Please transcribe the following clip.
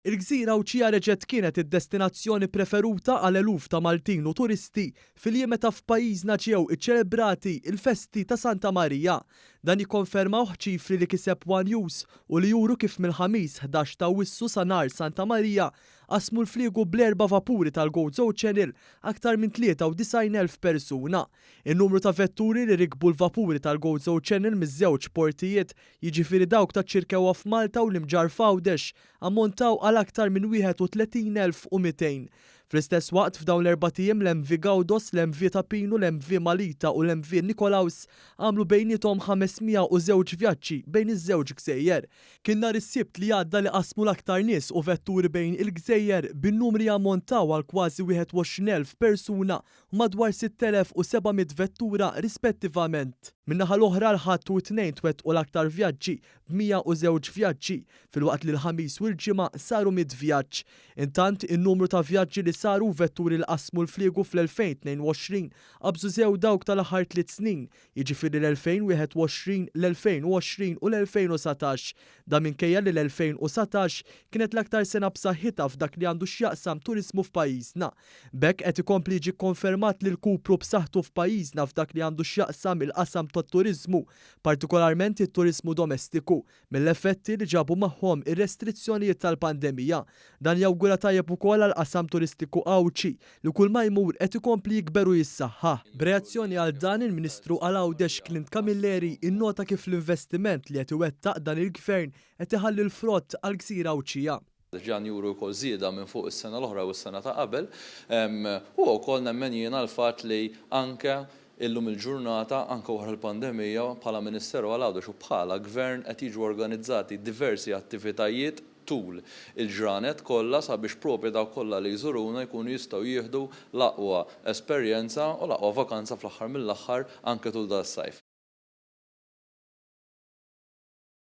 Il-gżira Għawdxija reġgħet kienet id-destinazzjoni preferuta għal eluf ta' Maltin u turisti fil-jiem meta f'pajjiżna ġew iċċelebrati l-festi ta' Santa Marija. Dan jikkonfermawh ċifri li kiseb one News u li juru kif mill-Ħamis 11 ta' Awwissu sa nhar Santa Marija qasmu l-fliegu bl-erba' vapuri tal-Gozo Channel aktar minn 93,000 persuna. In-numru ta' vetturi li rikbu l-vapuri tal-Gozo Channel miż-żewġ portijiet, jiġifieri dawk taċ-Ċirkewwa f'Malta u l-Imġarr f'Għawdex, ammontaw għal aktar minn 31,200. Fl-istess waqt, f'dawn l-erbat ijiem l-MV Gaudos, l-MV Ta' Pinu, l-MV Malita u l-MV Nikolaus għamlu bejniethom 502 vjaġġi bejn iż-żewġ gżejjer. Kien nhar is-Sibt li għadda li qasmu l-aktar nies u vetturi bejn il-gżejjer, bin-numri jammontaw għal kważi 21,000 persuna u madwar 6,700 vettura rispettivament. Min-naħa l-oħra, l-Ħadd u t-Tnejn twettqu l-aktar vjaġġi, b'102 vjaġġi, filwaqt li l-Ħamis u l-Ġimgħa saru 100 vjaġġ. Intant, in-numru ta' vjaġġi li saru u vetturi li qasmu l-fliegu fl-2022 qabżu sew dawk tal-aħħar tliet snin, jiġifieri l-2021, l-2020 u l-2019. Dan minkejja li l-2019 kienet l-aktar sena b'saħħitha f'dak li għandu x'jaqsam turiżmu f'pajjiżna. B'hekk qed ikompli jiġi kkonfermat li l-kupru b'saħħtu f'pajjiżna f'dak li għandu x'jaqsam il-qasam tat-turiżmu, partikolarment it-turiżmu domestiku, mill-effetti li ġabu magħhom ir-restrizzjonijiet tal-pandemija. Dan jawgura tajjeb ukoll għall-qasam turistiku Għawdxi li kull ma jmur qed ikompli jikber u jissaħħaħ. B'reazzjoni għal dan, il-Ministru għal Għawdex Clint Camilleri innota kif l-investiment li qed iwettaq dan il-Gvern qed iħalli l-frott għall-gżira Għawdxija. Dan juri wkoll żieda minn fuq is-sena l-oħra u s-sena ta' qabel. Huwa wkoll nemmen jiena l-fatt li anke illum il-ġurnata, anke wara l-pandemija, bħala Ministeru għal Għawdex u bħala Gvern qed jiġu organizzati diversi attivitajiet tul il-ġranet kollha sabiex proprju dawk kollha li jżuruna jkunu jistgħu jieħdu l-aqwa esperjenza u l-aqwa vakanza fl-aħħar mill-aħħar anke tul dan is-sajf.